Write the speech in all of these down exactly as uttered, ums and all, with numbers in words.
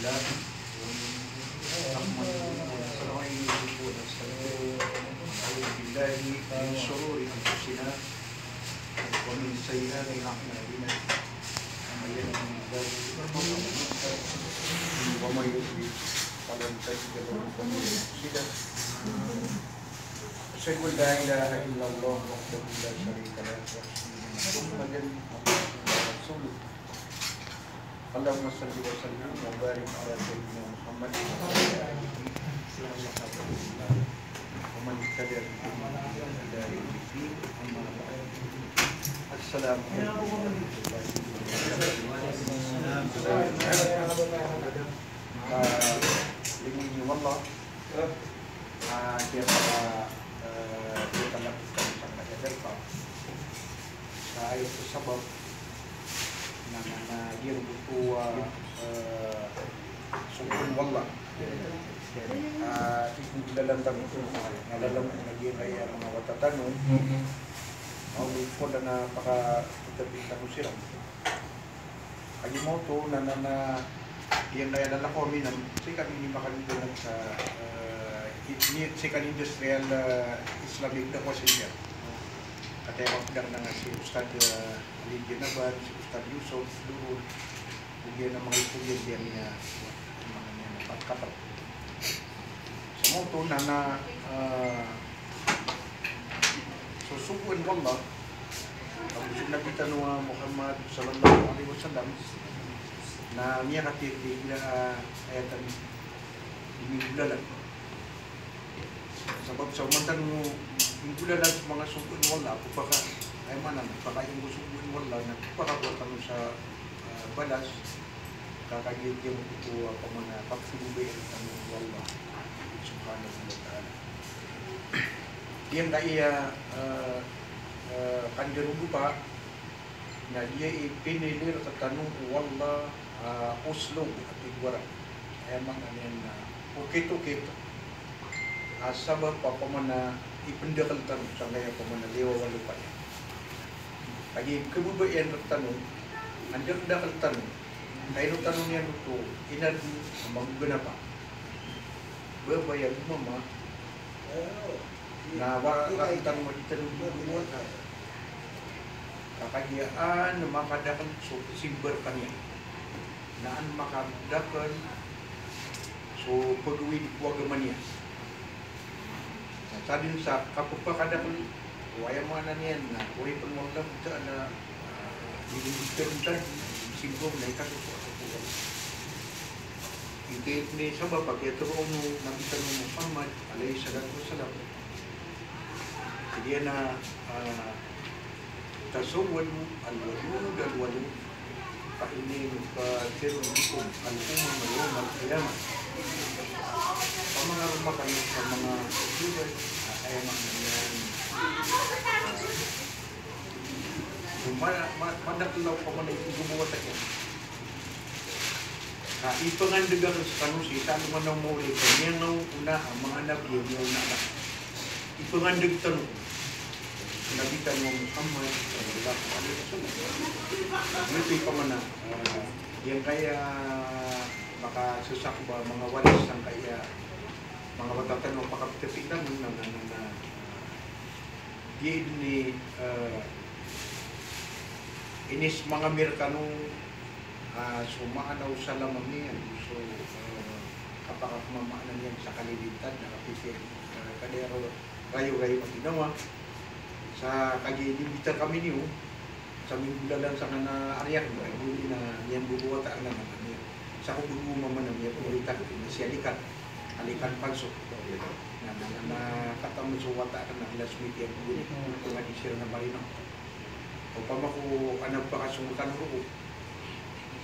نحمده ونستعينه ونستغفره، ونعوذ بالله من شرور أنفسنا ومن سيئات أعمالنا. من يهده الله فهو المهتد، ومن يضلل فلن تجد له وليا مرشدا. أشهد أن لا إله إلا الله وحده لا شريك له، وأشهد أن محمدا عبده ورسوله. اللهم صل وسلم وبارك على سيدنا محمد وعلى آله وصحبه ومن اهتدى بهديه إلى يوم الدين. أما بعد. السلام عليكم ورحمة الله وبركاته. Ah, lagid o Allah, ah, kaya pala, ah, kaya pala kita sa kaya darpa. Sa ayat sa sabab, na, na, na, iyan oto, ah, eh, sogoan o Allah. Ah, iyan a lalan tano, na lalan tano na giyangkaya manga wata tano. Ago ko da na pakatapik tano siran. Kagiya oto na, na, na, giyangkaya lalakaw ami nan, sii kami ini makalibang sa, eh, i-, ini, sii kan Industrial, eh, Islamic Da'wah Center. Kataya ko da na si Ustadh, eh, Ali Janaban, si Ustadh Yusuf Durul, o giya na manga ipoon iyan a, manga iyan a pat kapal. Sa oto na, na, ah, so sogoan o Allah, ago so Nabi tano a Muhammad sallallahu alaihi wasallam, na miyakatiyatiyat a, ah, ayatan ini golalan. Sabap sa oman tano inggolalan so manga sogoan o Allah, pphaka, aya maana, pphaka inggolalan so sogoan o Allah, na pphakakowa tano sa, ah, balas, ka kagiya oto a pamana, pagsogoan tano o Allah Subhanahu wa Ta'ala. Giyangkaya, ah, ah, kandarogapa, na giya i pinili rktano o Allah, ah, uslub a tig o Arab. Aya maana niyan na okit-okit. Ah, sabap a pamana ipndakl tano sangkaya pamana liyawaw a lopa iyan. Kagiya kababaya iyan rktano, andakdakl tano, kaino tano niyan oto inadn a magoganapa. Babay ago mama, na wa-, rktano a di tano gogowa. Ka kagiya an makadakl so simba rkaniyan, na an makadakl so pagawid ko agama niyan. Na sadn sa kapphakadakl, o aya maana niyan na oripn o Allah Ta'ala, ah, di dn di tharoon tano, simba na ikasosoat ko agama. Giyoto i sabap a kiyatharo o Nabi tano Muhammad alayhis salatu wassalam. Giyanan a, ah, tazawwadu al-wadud al-walud, fa inni mukafirun bikum al-umama yawmal qiyamah. Pamangaroma kano sa manga sogoan, ah, aya maana niyan, ah, so ma-, ma-, madakl a pamana ipgogowa ta iyan. Ka ipangandg akn skano sii sa alongan a mawri, ka miyangaoona a manga nabi a miyaona akn. Ipangandg tano ko Nabi tano a Muhammad sallallahu alaihi wasallam. Giyoto i pamana, ah, giyangkaya makasasakop a manga waris sangkaya manga wata tano a pakaptapik tano na, na, na, na, Giya ini, eh, inismangamir kano, ah, so maana o salam ami, ago so, eh, kapakamaana niyan sa kalilintad na kapipiya, eh, kadaya rayo-rayo a ginawa. Sa kagiya inimbitar kami niyo, sa minggolalan sa kana ariyak, na goli na miyambobowataan na kami. Sa ko bego mamana miyambobowataan na si Alikan, Alikan Panso. Na, na, na, na kataman so wata akn na classmate iyan ko goli. Ko nga di siran na marino. Opama ko anak pakasong kan roo.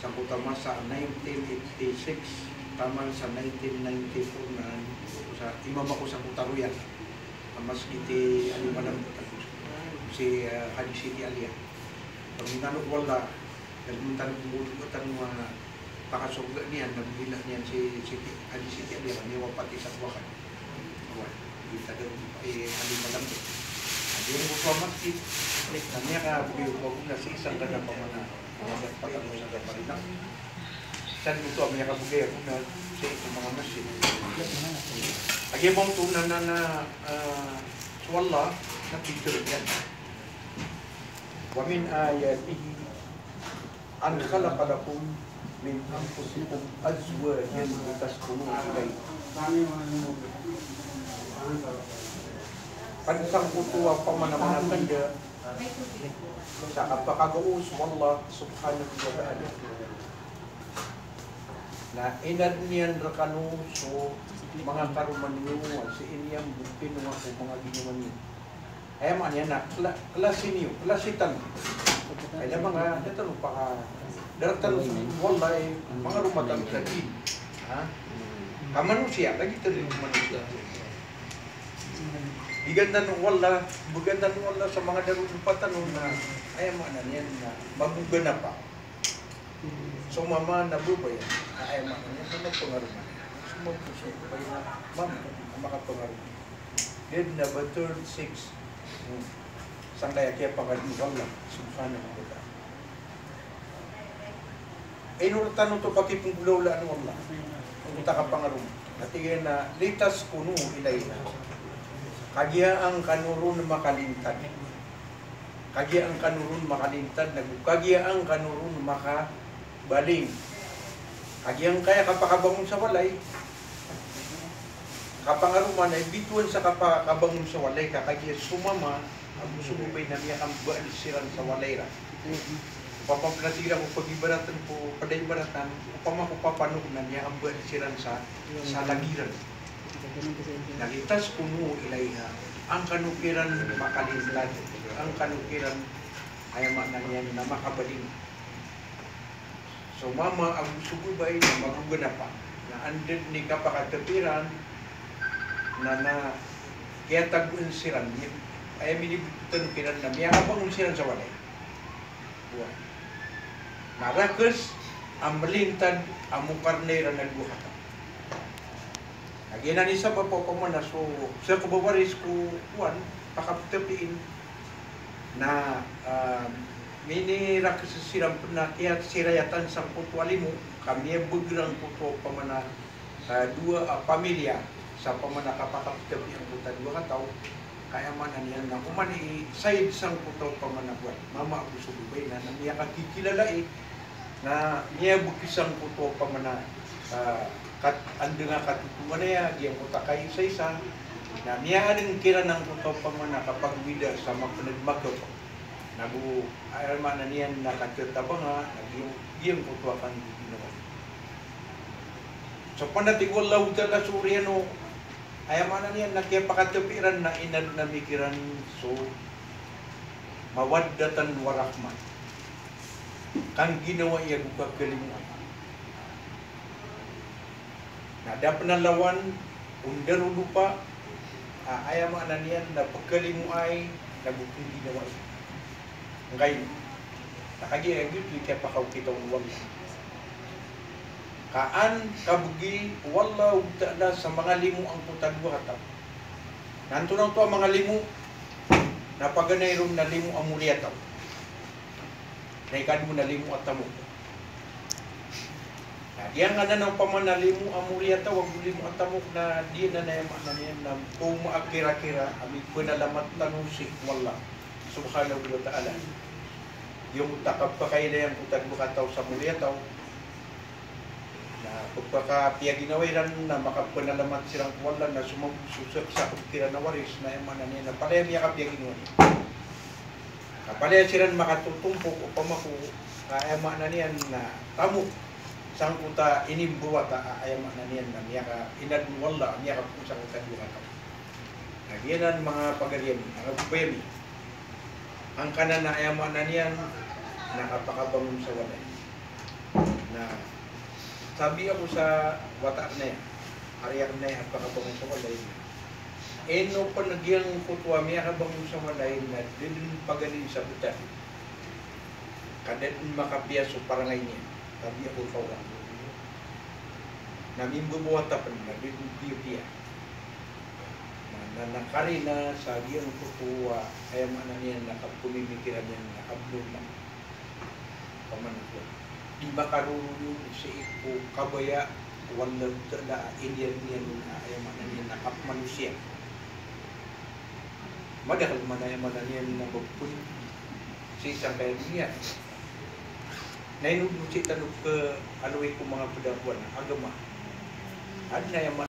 Sangkoto a masa nineteen eighty-six, taman sa nineteen ninety-four na, sa imam ako sangkoto a royal. A masgit i Alimalang, si, eh, Haji Siti Alia. Pangitano ko Allah, dn tano ko, tano, ah, pakasorga niyan, na bgila niyan si, si Haji Siti Alia, na miyawapat i Sat Wakhan. Awa, di tano, eh, Alimalang. Adi ko so masgit, na miyakabgay ko na si isang kada pamana, na dapat ako sa Alimalang. San oto a miyakabgay a gona sii ko manga masjid. Kagiya ba oto na, na, na, ah, so Allah na pitharo iyan. Wa min ayatihi an khalaqa lakum min anfusikum azwajan litaskunu ilayha. Pd sangkoto a pamanamanatanda sa kapakagaos o Allah subhanahu wa ta'ala na inadn iyan rkano so manga karoma niyo a sii niyan bo pinonga ko manga ginawa niyo. Aya maana niyan na kla-, klasi niyo, klasi tano. Aya manga, aya tano paka-, daratan o Allah i manga roma tano sa din. Ha? Ka manosiya, lagid tano i manosiya. Bgan tano o Allah, bgan tano o Allah sa manga darodopa tano na, aya maana niyan na magoganapa. So mama na babay, na aya maana niyan na mapangaroma. So mama, so babay na mama na makapangaroma. Da dn a ba third, six. Hmm. Sangkaya kiyapangadn o Allah subhanahu wa ta'ala. Ino rktano oto pakipenggolawlaan o Allah. Oto a kapangaroma. Na tig iyan a litaskunu ilayha. Kagiya angkano ron makalintad. Kagiya angkano ron makalintad, nago kagiya angkano ron makabaling. Kagiya angkaya kapakabangon sa walay. Kapangaroma na ibtowan sa kapakabangon sa walay ka kagiya so mama ago so babay na miyakambal siran sa walay iran. Opama pn a tig iran ko pagibaratn ko, pada ibaratan, opama ko papanog na miyakambal siran sa, sa lagi iran. Na litaskunu ilayha, angkano kiran makalintad, angkano kiran, aya maana niyan na makabaling. So mama ago so babay na magoganapa. Na anda dn i kapakatp iran na, na kiyatagoan siran, aya minibtowan kiran na miyakabangon siran sa walay. Oway. Na rakhs a mlintad a mokarna iran a dowa kataw. Na giyanan i sabap a opama na so, sa kabawaris ko kowan, pakaptapin na, ah, minirakhs siran pn a kiyasirayatan sangkoto a limo, ka miyabagr angkoto a opama na, ah, dowa a pamilya sa opama na kapakaptapi angkoto a dowa kataw, ka aya maana niyan na oman i said sangkoto a opama na kowan, mama ago so babay na, na miyakakikilala i, na miyabgi sangkoto a opama na, ah, kat-, andang a katotonganaya, giyangkoto a kaisaisa, na miyaadn kiran angkoto a opama na kapagwida sa mapnd makp. Nago, aya maana niyan na katatabanga, na giyang, giyangkoto a kanggiginawa. So pn a tig o Allahu Ta'ala so oriyan o, aya maana niyan na kiyapakatapi iran na inadn ami kiran so mawaddatan wa rahmah. Kangginawai ago kakalimoay. Na da pn a lawan o ndarodopa a, aya maana niyan na pkalimoay nago pngginawai. Ngkaino? Na kagiya giyoto i kiyapakaokit o Allah. Ka an kabgi o Allahu Ta'ala sa manga limo angkoto a dowa kataw. Na antonaa oto a manga limo? Na paganay ron na limo a moriyataw. Na ikadowa na limo a tamok. Na giyangkanan a opama na limo a moriyataw ago limo a tamok na di anan, aya maana niyan na pmakirakira a mipnalamat tano sii ko Allah Subhanahu wa Ta'ala. Giyangkoto a kapakailay angkoto a dowa kataw sa moriyataw. Na pphakapiyaginawai ran na makapnalamat siran ko Allah na somambo so sasakop kiran a waris na aya maana niyan na palaya miyakapiyaginawai. Ka palaya siran makatotompok opama ko, ah, aya maana niyan na tamok sangkoto a inimbawata, ah, aya maana niyan na miyaka-, inadn o Allah, miyakapn sangkoto a dowa kataw. Na giyanan manga pagari ami, manga babay ami. Angkanan a aya maana niyan na kapakabangon sa walay. Na sabi ako sa wata akn aya, ari akn aya a pakabangon sa walay. Ino pn giyangkoto a miyakabangon sa walay na da dn pagalin sa btad. Ka da dn makapiya so parangay niyan. Sabi ako sa wata. Na mimbabawata pn na da dn piyapiya. Na, na, na karina sa giyangkoto a, aya maana niyan na kapmimikiran iyan na abnormal. Opama na kowan. Di makaroroni sii ko kabaya o Allah Ta'ala a iniyar iyan on a aya maana niyan na kapmanosiya. Madakl man aya maana niyan na mapn sii sangkaya doniya. Na ino bo sii tano kalowi ko manga pd a kowan a agama. Adn aya maana